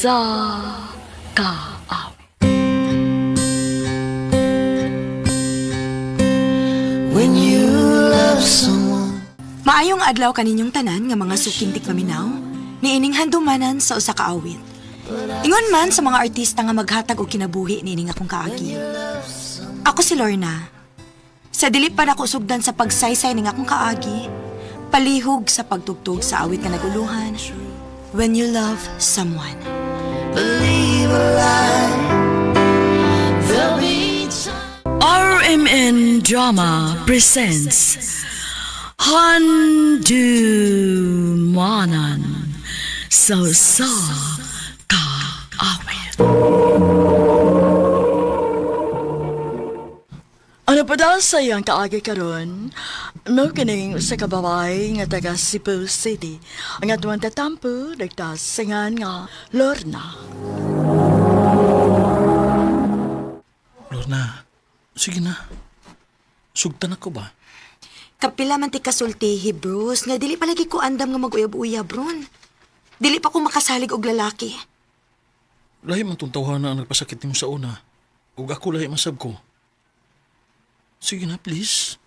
sa kaawit. When you love someone. Maayong adlaw kaninyong tanan nga mga suking tigpaminaw, niining handumanan sa usa ka awit. Ingon man sa mga artista nga maghatag og kinabuhi niining akong kaagi. Ako si Lorna. Sa dili pa nako sugdan sa pagsaysay ning akong kaagi, palihog sa pagtugtog sa awit nga naguluhan, When You Love Someone. Believe a lie. There'll be time. RMN Drama presents Handumanan sa usa ka awit. Ano pa daw sa iyang kaagi karon? Mo kining usa ka babae nga taga Cebu City. Ang atuang tatampo nagtasingan nga Lorna. Lorna, sige na. Sugtan ako ba? Kapila man ti kasultihi, Bruce, nga dili palagi ko andam nga mag-uyab-uyab ron. Dili pa ko makasalig og lalaki. Lahi man tong tawhana ang nagpasakit nimo sa una. Ug ako lahi masab ko. Sige na, please.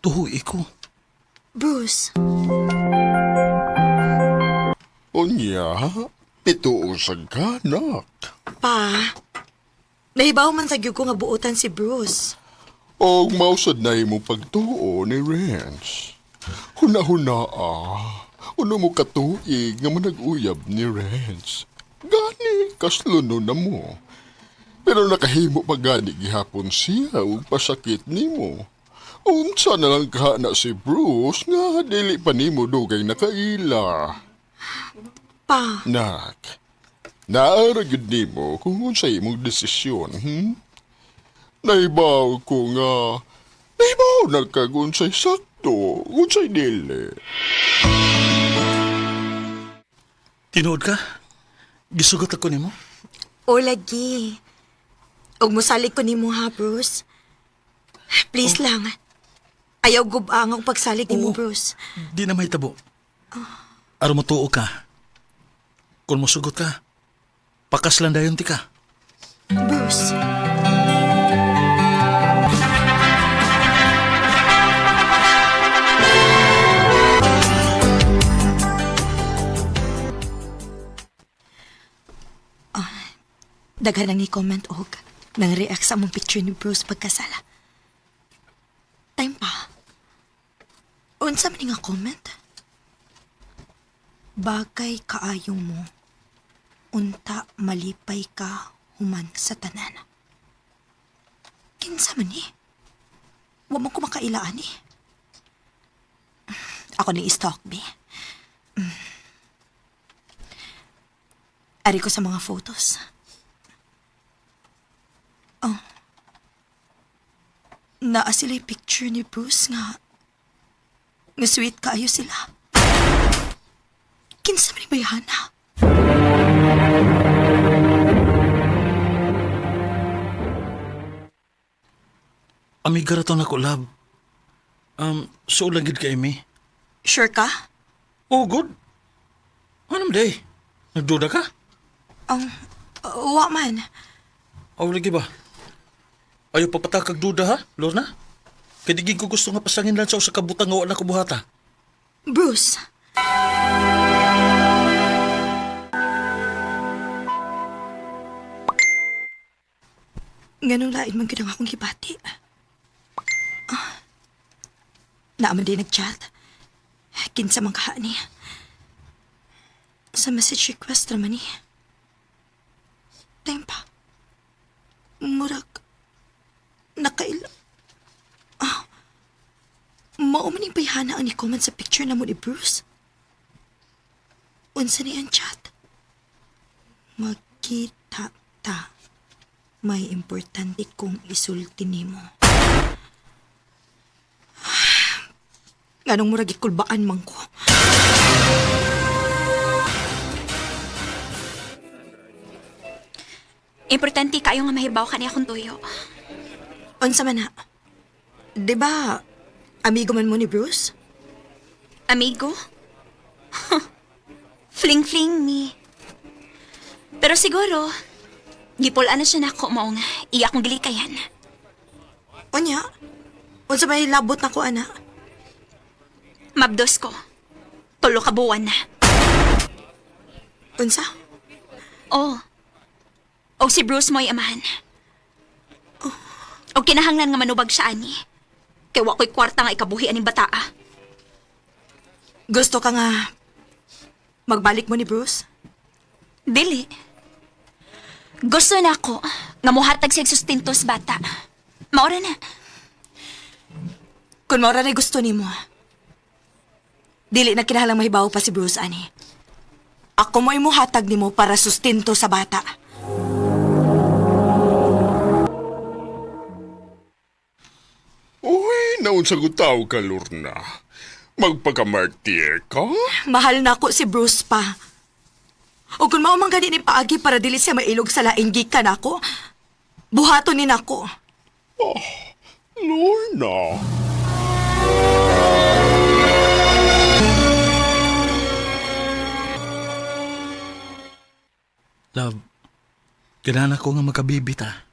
Tuhoy ko. Bruce, Unya, pituusag ka, nak. pa, nahibaw man sa gyud ko nga buotan si Bruce. Og mausad na imo pagtuo ni Renz. Huna-huna ah. Uno mo katuig nga manag-uyab ni Renz. Gani, kasluno na mo. Pero nakahimo pa gani gihapon siya ug pasakit nimo. Unsa na lang ka na si Bruce nga dili pa nimo dugay nakaila. Pa, Nak, naara gyud nimo kung unsay imong desisyon, Naibaw ko nga, naibaw na kag unsay sakto, unsay dili. Tinuod ka? Gisugot ako nimo? o lagi. Og mosalig ko nimo ha, Bruce. Please lang. Ayaw gubang ang pagsalig nimo, Oo. Bruce. Di na mahitabo. Aron mo ka. Kung mosugot ka, pakaslan dayon ti ka. Bruce. Ah, daghan ang ni-comment og nang react sa among picture ni Bruce pagkasala. Time pa. Unsa man ni nga comment? Bagay kaayo mo. Unta malipay ka human sa tanan. Kinsa man ni? Wa man ko makailaan ni. Ako ni stalk be. Ari ko sa mga photos. Oh. Naa sila yung picture ni Bruce nga nga sweet kaayo sila. Kinsa man ni bayhana? Amiga ra to nako, love. So lang gid kay mi. Sure ka? Oh, good. Ano man day? Nagduda ka? Ang wa man. Aw, lagi ba? Ayaw papatakag duda ha, Lorna? Kaya di ko gusto nga pasangin lang sa usa ka butang nga wala ko buhata. Bruce. Nganong lain man gyud ang akong gibati. Ah. Naaman din nag-chat. Kinsa man kaha niya. Sa message request naman ni. Time pa. Murag. Nakaila. Mao man ning bayhana ang ni-comment sa picture namo ni Bruce. Unsa ni ang chat? Magkita ta. May importante kong isulti nimo. Nganong murag ikulbaan man ko. Importante kayo nga mahibaw ka niya akong tuyo. Unsa man na? 'Di ba? Amigo man mo ni Bruce? Amigo? Fling-fling me. Pero siguro, gipul-an na siya nako mao nga iya akong gilikayan. Unya, unsa may labot na ko, ana? Mabdos ko. 3 ka buwan na. Unsa? Oh. O si Bruce mo'y amahan. O kinahanglan nga manubag siya ani. Kay wa ko'y kwarta nga ikabuhi aning bataa. Gusto ka nga magbalik mo ni Bruce? Dili. Gusto na ako nga mohatag siya sustento sa bata. Maura na. Kung maura na gusto nimo. Dili na kinahanglang mahibaw pa si Bruce ani. Ako mo'y muhatag nimo para sustento sa bata. Uy, naunsa ko tao ka, Lorna. Magpakamartir ka? Mahal na ako si Bruce pa. O kung mao man gani ni paagi para dili siya mailog sa laing gikan ako, buhaton ni nako. Lorna. Love, kailangan ako nga magkabibit ah.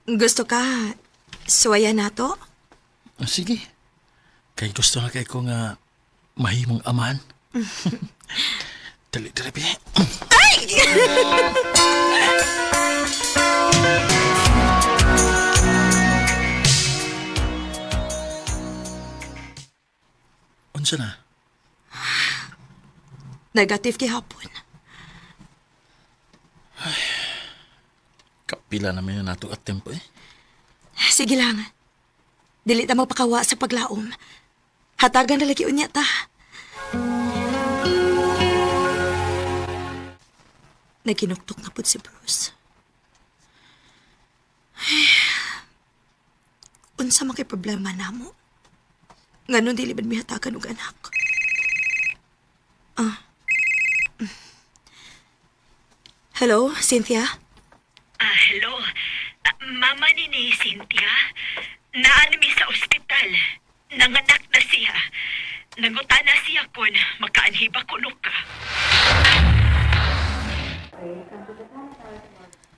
Gusto ka suwayan nato? Ah, sige. Kay gusto na kay ko nga mahimong amahan. Dali, dali, bi. Unsa na? Negative gihapon. Kapila naman yun nato at tempo eh. Sige lang. Dili ta magpakawa sa paglaom. Hatagan na lagi unya ta. Naginuktok na pud si Bruce. Ay, unsa man kay problema namo? Nganong dili man mihatagan og anak? Ah. Hello, Cynthia? Ah, hello. Ah, mama ni Cynthia, naan mi sa ospital. Nanganak na siya. Nangutana siya kun makaanhiba kuno ka.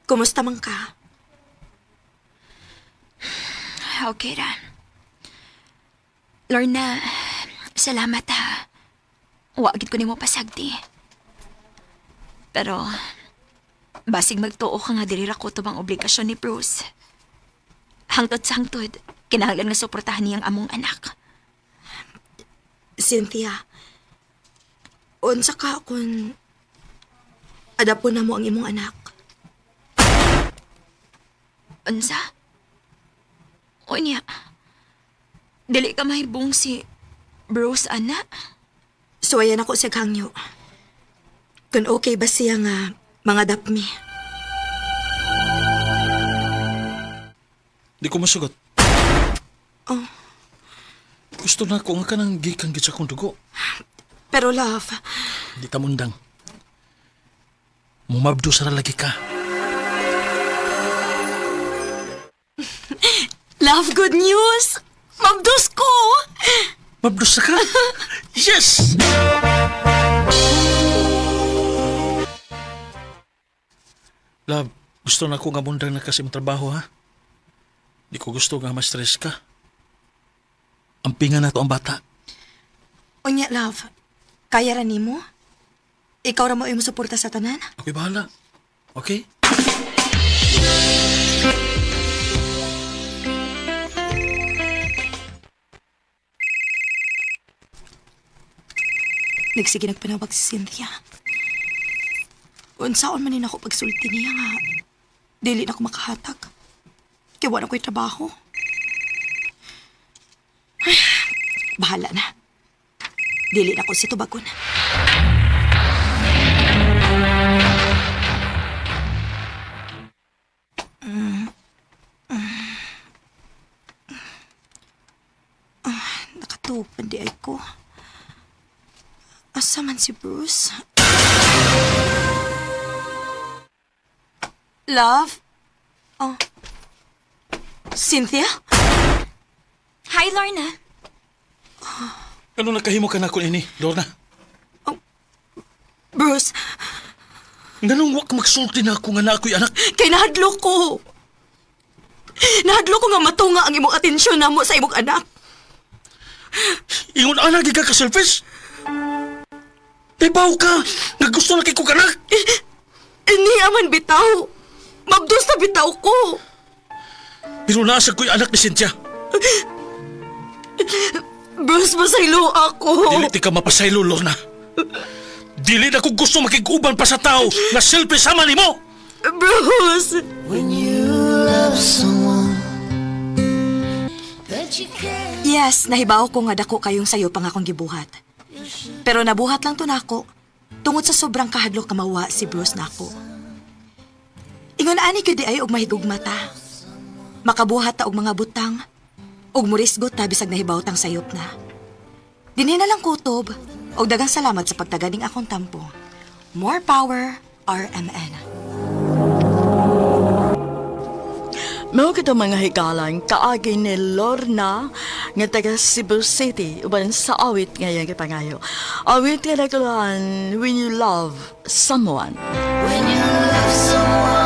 Kumusta man ka? Okay ra. Lorna, salamat ha. Wa gid ko nimo pasagdi. Pero basig magtuo ka nga dili ra ko tubang obligasyon ni Bruce. Hangtod sa hangtod, kinahanglan nga suportahan niyang among anak. Cynthia, unsa ka kung adapon na mo ang imong anak? Unsa? Unya. Dili ka mahibong si Bruce, ana. Suwayan ako sa hangyo. Kung okay ba siya nga mga dapmi? Di ko masugot. Oh. Gusto na ko nga kanang gikan gid sa akong dugo. Pero love, Di ta mundang. Mumabdo sa lagi ka. Love, good news! Mabdos ko! Mabdos sa ka? Yes! Love, gusto na ko nga mundang na kasi trabaho ha. Di ko gusto nga ma-stress ka. Ampingan na to ang bata. Unya, love, kaya ra nimo? Ikaw ra mo imong suporta sa tanan? Ako'y bahala. Okay? Nagsige nagpanawag si Cynthia. Unsaon man ni nako pagsulti niya nga dili na ko makahatag. Kay wala ko'y trabaho. Ay, bahala na. Dili na ko si tubagon. Nakatupan di ay ko. Asa man si Bruce? Love? Oh. Cynthia? Hi, Lorna. Ano nakahimo ka na ko ini, Lorna? Bruce? Nganong wa ka magsulti na ako nga naa ko'y anak? Kay nahadlok ko. Nahadlok ko nga matunga ang imong atensyon namo sa imong anak. Ingon ana gyud ka ka-selfish. Ibaw ka! Nga gusto na kay kong anak! Niya man bitaw. Mabdos na bitaw ko. Pero naa sa ko'y anak ni Cynthia. Bruce, masaylo ako. Dili ti ka mapasaylo, Lorna. Dili na ko gusto makig-uban pa sa tao nga selfish sama nimo. Bruce! When you love someone that you can't Yes, nahibaw ko nga dako kayong sayo pang akong gibuhat. Pero nabuhat lang to nako tungod sa sobrang kahadlok nga mawa si Bruce nako. Ingon ani gyud di ay og mahigugma ta. Makabuhat ta og mga butang ug murisgot ta bisag nahibaw tang sayop na. Dinhi na lang kutob og daghang salamat sa pagtaganing akong tampo. More power, RMN. Mao kita mga higalan kaagi ni Lorna nga taga Cebu City uban sa awit nga iyang gipangayo. Awit nga naguluhan, "When You Love Someone." When you love someone.